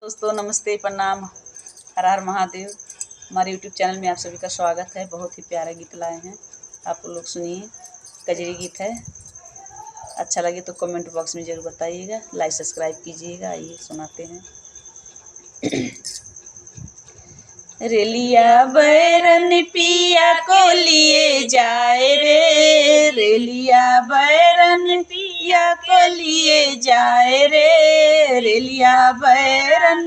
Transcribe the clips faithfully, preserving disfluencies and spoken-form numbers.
दोस्तों नमस्ते, प्रणाम, हर हर महादेव। हमारे YouTube चैनल में आप सभी का स्वागत है। बहुत ही प्यारा गीत लाए हैं, आप लोग सुनिए। कजरी गीत है, अच्छा लगे तो कमेंट बॉक्स में जरूर बताइएगा, लाइक सब्सक्राइब कीजिएगा। आइए सुनाते हैं। रेलिया बैरन पिया को लिए जाए रे, रेलिया बैरन पिया को लिए जाए रे, रेलिया बैरन।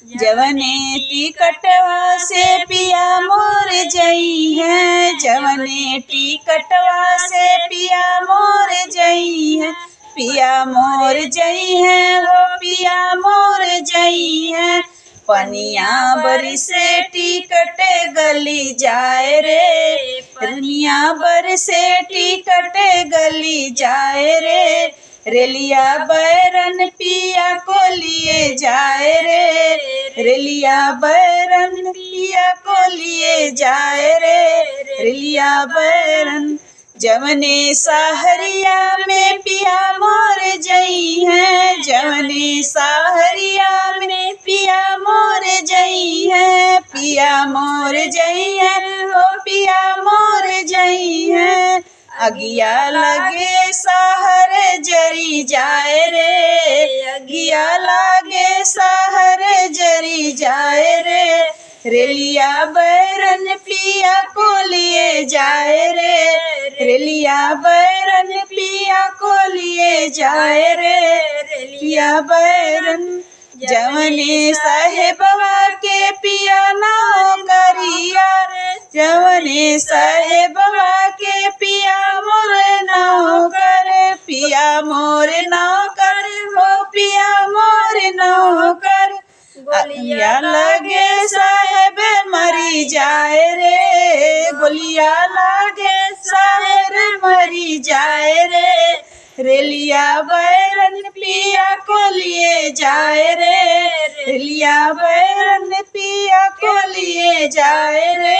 जवने टिकटवा से पिया मोर जइहैं, जवने टिकटवा से पिया मोर जइहैं, पिया मोर जइहैं, हो पिया मोर जइहैं। पनिया बरिसे टिकट गली जाए रे, पनिया बरिसे टिकट गली जाए रे। रेलिया बैरन पिया को लिए जाए रे, रेलिया बैरन पिया को लिए जाए रे, रेलिया बैरन। जवने सहरिया में पिया मोर जइहैं, जवने सहरिया में पिया मोर जइहैं, पिया मोर जइहैं, ओ पिया मोर जइहैं। अगिया लागे सहर जरी जाए रे, अगिया लागे सहर जरी जाए रे। रेलिया बैरन पिया को लिए जाए रे, रेलिया बैरन पिया को लिए जाए रे, रेलिया बैरन। जवने साहेबवा के पिया नौकरिया रे, जवने साहेबवा के पिया मोर नौकर, पिया मोर नौकर, हो पिया मोर नौकर। गोलिया लागे साहेब मरी जाए रे, गोलिया लागे साहेब मरी जाए रे। रेलिया बैरन पिया को लिए जाए रे, रेलिया बैरन पिया को लिए जाए रे,